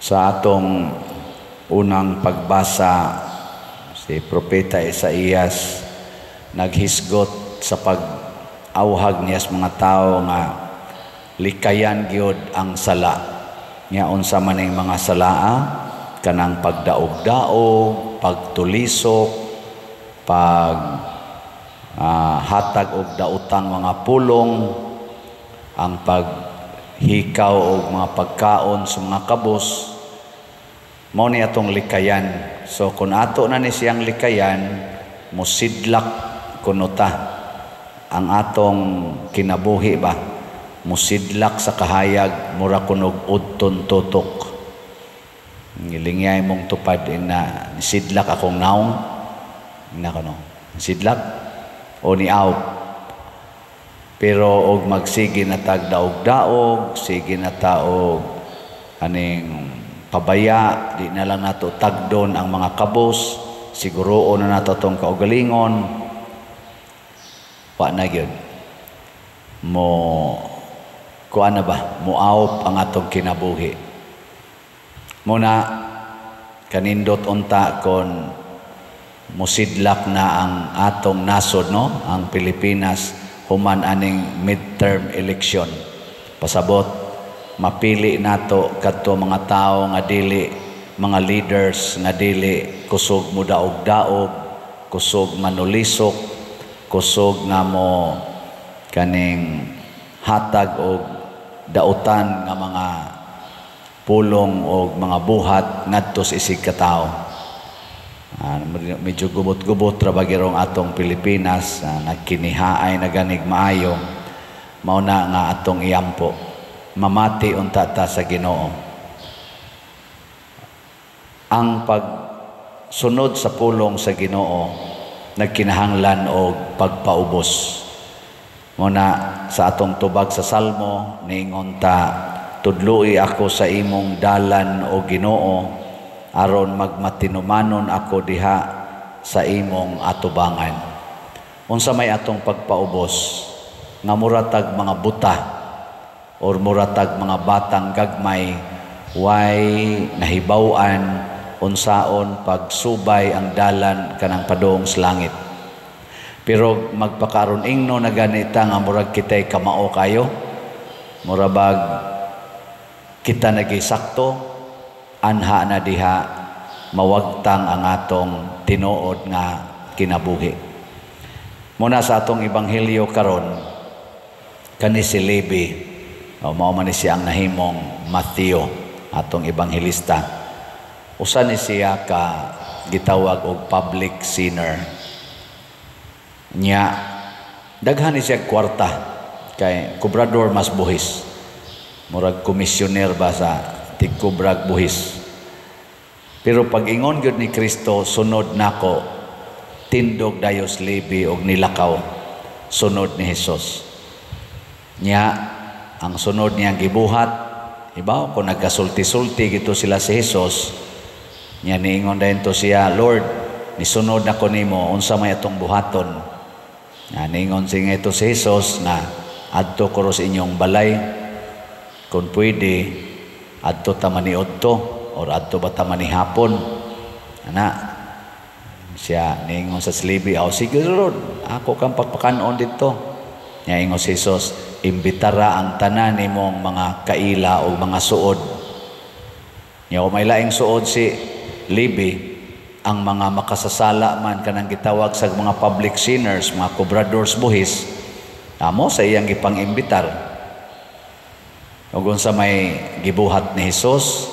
Sa atong unang pagbasa, si Propeta Isaías naghisgot sa pag-awhag niya sa mga tao nga likayan gyud ang sala. Nya unsa man ning mga salaa? Kanang pagdaog-daog, pagtulisok, pag hatag og daotang mga pulong, ang paghikaw og mga pagkaon sa mga kabos, mao ni atong likayan. So kung ato na ni siyang likayan, musidlak kuno ta ang atong kinabuhi ba, musidlak sa kahayag, mura kunog udton tutok. Ngilingyay mong tupad na sidlak akong naong na kuno sidlak o ni out. Pero og magsige na tag daog-daog, sige na ta og aning pabaya, di na lang nato tagdon ang mga kabos, siguroon na nato tong kaugalingon, wa na gyud mo kuan na ba, muawp ang atong kinabuhi. Muna kanindot unta kon musidlak na ang atong nasod, no, ang Pilipinas, human aning midterm election. Pasabot mapili nato kadto mga tawo nga dili, mga leaders nga dili kusog mo daog-daog, kusog manulisok, kusog nga mo kaning hatag og dautan nga mga pulong og mga buhat ngadto sa isig ka tawo. Medyo gubot-gubot ra ba girong atong Pilipinas, nagkinihaay na ganig maayo. Mao na nga atong iampo. Mamati unta ta sa Ginoo. Ang pagsunod sa pulong sa Ginoo nagkinahanglan og pagpaubos. Muna sa atong tubag sa Salmo, niingon ta, "Tudloi ako sa imong dalan, o Ginoo, aron magmatinumanon ako diha sa imong atubangan." Unsa may atong pagpaubos? Nga muratag mga buta or muratag mga batang gagmay, way nahibaw-an unsaon pagsubay ang dalan kanang padung sa langit. Pero magpakaron ingno na ganita nga murag kitay kamao kayo, murabag kita nagisakto, anha na diha mawagtang ang atong tinuod nga kinabuhi. Muna sa atong ebanghelyo karon, kani si Levi, o mao man ni siya ang nahimong Mateo, atong ebanghelista. Usa ni siya ka gitawag og public sinner. Nya daghan ni siya kwarta kay kubrador mas buhis. Murag komisyoner ba sa tigkubrag buhis. Pero pag ingon gyud ni Kristo, "Sunod nako," tindog dayos Levi og nilakaw sunod ni Hesus. Nya ang sunod niyang gibuhat, ibaw kung nagkasulti-sulti gito sila si Hesus, nya niingon dayon to siya, "Lord, nisunod nako nimo, unsa may atong buhaton?" Nya niingon siya ito si Hesus nga adto ko sa inyong balay, kung pwede adto ta maniudto or adto ba ta manihapon. Ana siya niingon sa Levi, "Aw sige Lord, ako kang pagpakanon dito." Nya ingon si Hesus, "Imbitara ang tanan nimong mga kaila o mga suod." Nya may laing suod si Levi, ang mga makasasala man, kanang gitawag sa mga public sinners, mga cobradors buhis, amo sa iyang gipang-imbitar. Ug unsa may gibuhat ni Hesus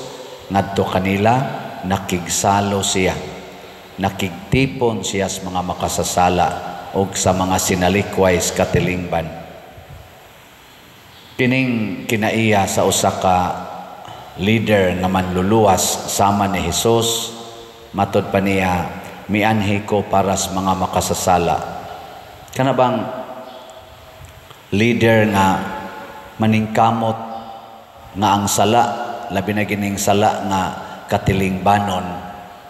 ngadto kanila? Nakigsalo siya. Nakigtipon siya sa mga makasasala ug sa mga sinalikway sa katilingban. Kining kinaiya sa usa ka leader nga manluluwas sama ni Hesus, matod pa niya, "Mianhi ko para sa mga makasasala." Kana bang leader nga maningkamot nga ang sala, labi na gining sala nga katilingbanon,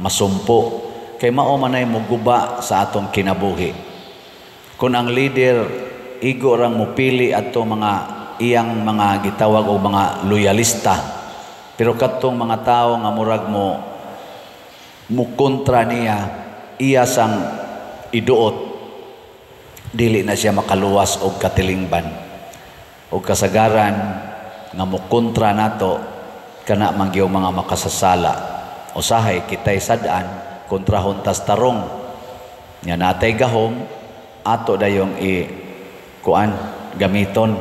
masumpo kay mao manay muguba sa atong kinabuhi. Kung ang leader igo rang mupili adto mga iyang mga gitawag og mga loyalista. Pero kadtong mga tawo nga murag mo mukontra niya, iya sang iduot, dili na siya makaluwas og katilingban. Og kasagaran nga mukontra nato, kana man gyud mga makasasala. Usahay kitay sad-an, kontrahon tas tarong nga natay gahom, ato dayong i kuan, gamiton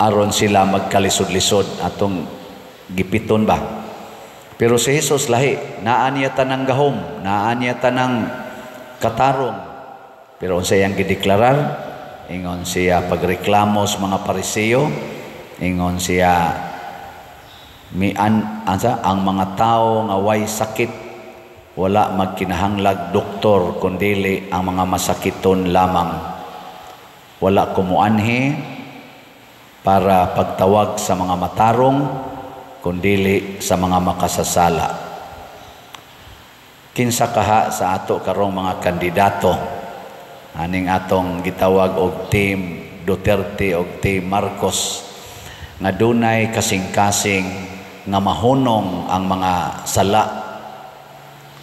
aron sila magkalisod-lisod, atong gipiton ba. Pero si Jesus lahi, naa niya tanang gahom, naa niya tanang katarong. Pero unsa iyang gideklarar? Ingon siya pagreklamo sa mga Pariseo, ingon siya mian ansa ang mga tao nga way sakit wala magkinahanglag doktor, kundili ang mga masakiton lamang. Wala ko muanhi para pagtawag sa mga matarong, kundili sa mga makasasala. Kinsa kaha sa ato karong mga kandidato aning atong gitawag og Team Duterte og Team Marcos nga dunay kasing-kasing nga mahunong ang mga sala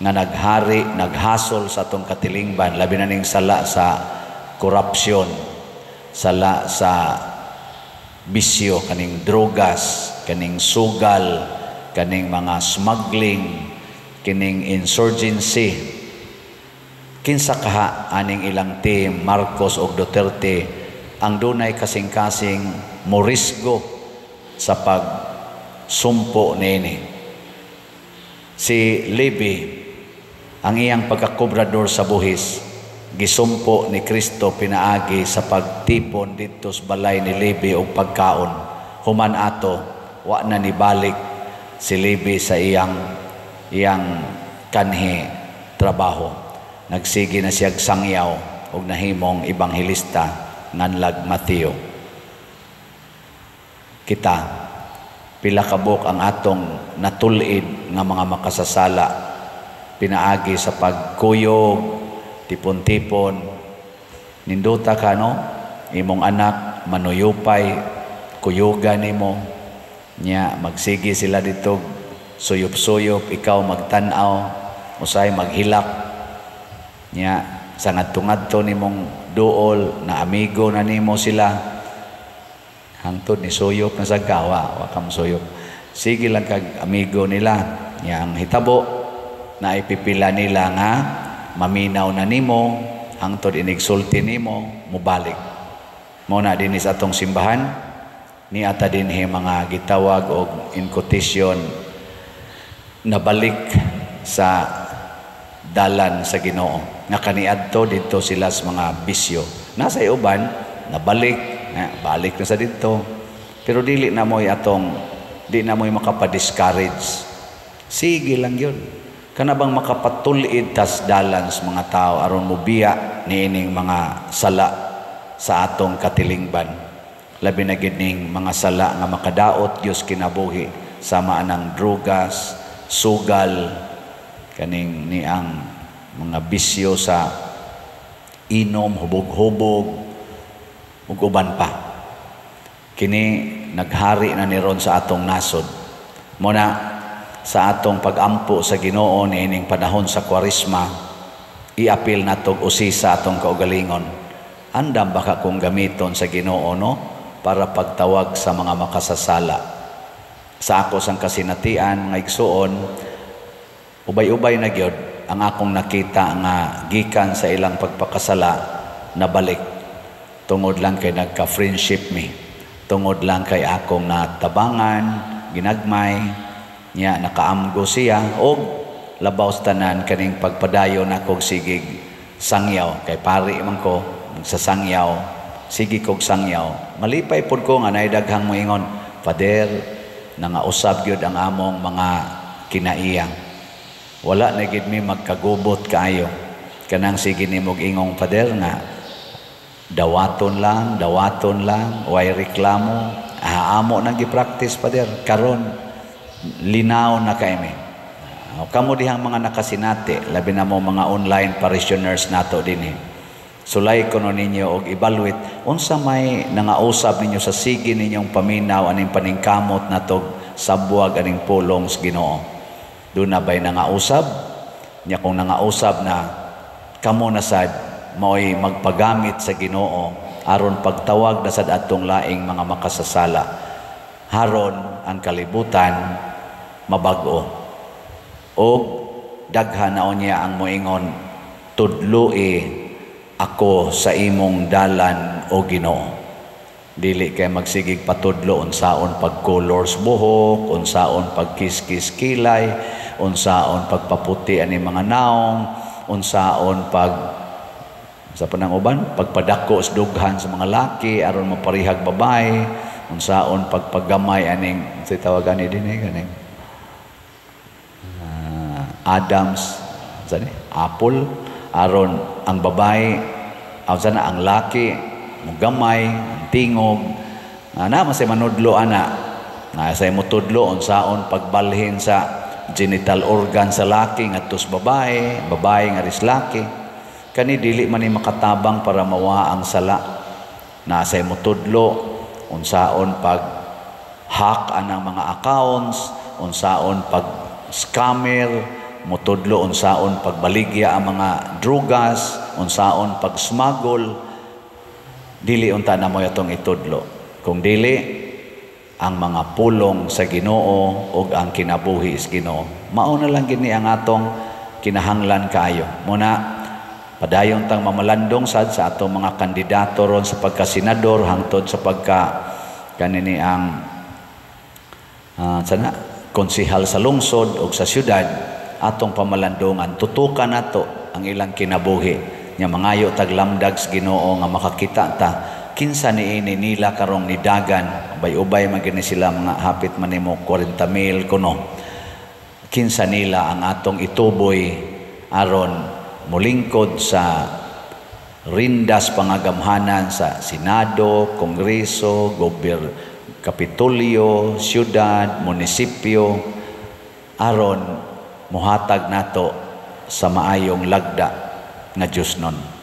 nga naghari, naghasol sa atong katilingban, labi na ning sala sa korupsyon, sala sa bisyo, kaning drogas, kaning sugal, kaning mga smuggling, kining insurgency? Kinsa kaha aning ilang Team Marcos og Duterte ang dunay kasing-kasing morisgo sa pagsumpo niini? Si Levi, ang iyang pagkakobrador sa buhis, gisumpo ni Kristo pinaagi sa pagtipon didto sa balay ni Levi og pagkaon. Human ato, wa na nibalik si Levi sa iyang kanhi trabaho. Nagsige na siya sangyaw og nahimong ebanghelista nganlag Mateo. Kita, pila kabuk ang atong natulid nga mga makasasala pinaagi sa pagkuyog, tipon-tipon? Nindota ka, no? Imong anak manuyupay, kuyugan nimo nya, magsige sila dito suyop-suyop, ikaw magtan-aw, usay maghilak nya sa ngadto-ngadto nimong duol na amigo na nimo sila, hangtod ni suyop na sa gawa, wa kam suyop, sige lang kag amigo nila nya. Ang hitabo na ipipila nila nga maminaw na nimo, hangtod inigsulti nimo, mubalik mo na dinhi sa atong simbahan. Ni ata dinhi mga gitawag og, in quotation, nabalik sa dalan sa Ginoo nga kaniadto didto sila sa mga bisyo. Nasa uban nabalik, balik na sa didto, pero dili na mo'y atong di na mo'y makapa-discourage. Sige lang yun, kana bang makapatulid tas dalan sa mga tao aron mobiya niining mga sala sa atong katilingban, labi na gid ning mga sala nga makadaot Dios kinabuhi, sama anang drogas, sugal, kaning niang mga bisyo sa inom, hubog-hubog ug uban pa. Kini naghari na ni ron sa atong nasod. Mo na sa atong pagampo sa Ginoo niining panahon sa Kwaresma, iapil natog usisa atong kaugalingon. Andam ba ka kung gamiton sa Ginoo, no, para pagtawag sa mga makasasala? Sa ako sang kasinatian, mga igsuon, ubay-ubay na gyud ang akong nakita nga gikan sa ilang pagpakasala, nabalik tungod lang kay nagka-friendship mi, tungod lang kay akong natabangan, ginagmay niya, nakaamgo siya, og labaw sa tanan kaning pagpadayon akong sigig sangyaw, kay pari man ko, magsasangyaw, sige kog sangyaw. Malipay pod ko nga naay daghang moingon, "Father, nangausab gyud ang among mga kinaiyang. Wala na gid mi magkagubot kaayo." Kanang sige nimog ingong, Father, nga dawaton lang, dawaton lang, way reklamo. Ah, amo nang gi-practice, Father. Karon linaw na kay mi. Kamo dihang mga nakasinati, labi na mo mga online parishioners nato dinhi. Sulay kuno ninyo og evaluate unsa may nangausab ninyo sa sige ninyong paminaw aning paningkamot natog. Sabwag aning pulong sa Ginoo. Duna bay nangausab? Nya kung nangausab na, kamo na sad mao'y magpagamit sa Ginoo aron pagtawag na sad atong laing mga makasasala, haron ang kalibutan mabag-o og daghan na unya ang moingon, "Tudloi ako sa imong dalan, o Ginoo." Dili kay magsigig patudlo unsaon pag-color sa buhok, unsaon pagkiskis kilay, unsaon pagpaputi ani mga naong, unsaon pag sa panang uban, pagpadako sa dughan sa mga laki aron maparihag babae, unsaon pagpagamay aning sa tawagan ni dinhi kaning Adams sa ni apple aron ang babae aw sana ang laki mugamay ang tingog ana. Masay manudlo ana na say motudlo unsaon pagbalhin sa genital organ sa laki ngadto sa babae, babae nga ris laki. Kani dili man ni makatabang para mawa ang sala. Na say motudlo unsaon pag hack anang mga accounts, unsaon pag scammer, motudlo unsaon pagbaligya ang mga drugas, unsaon pag smuggle. Dili unta na mo atong itudlo, kung dili ang mga pulong sa Ginoo ug ang kinabuhi sa Ginoo. Mao na lang gini ang atong kinahanglan kaayo. Muna padayon tang mamalandong sad sa atong mga kandidato ron sa pagkasenador hangtod sa pagka kanini ang sana konsehal sa lungsod o sa syudad. Atong pamalandongan, tutukan nato ang ilang kinabuhi. Nya mangayo tag lamdag sa Ginoo nga makakita ta kinsa niini nila karong nidagan. Ubay-ubay man gini sila, mga hapit man nimo 40 mil kuno. Kinsa nila ang atong ituboy aron mulingkod sa rindas pangagamhanan sa Senado, Kongreso, Gober, Kapitolyo, syudad, munisipyo, aron muhatag nato sa maayong lagda nga Diyos nun.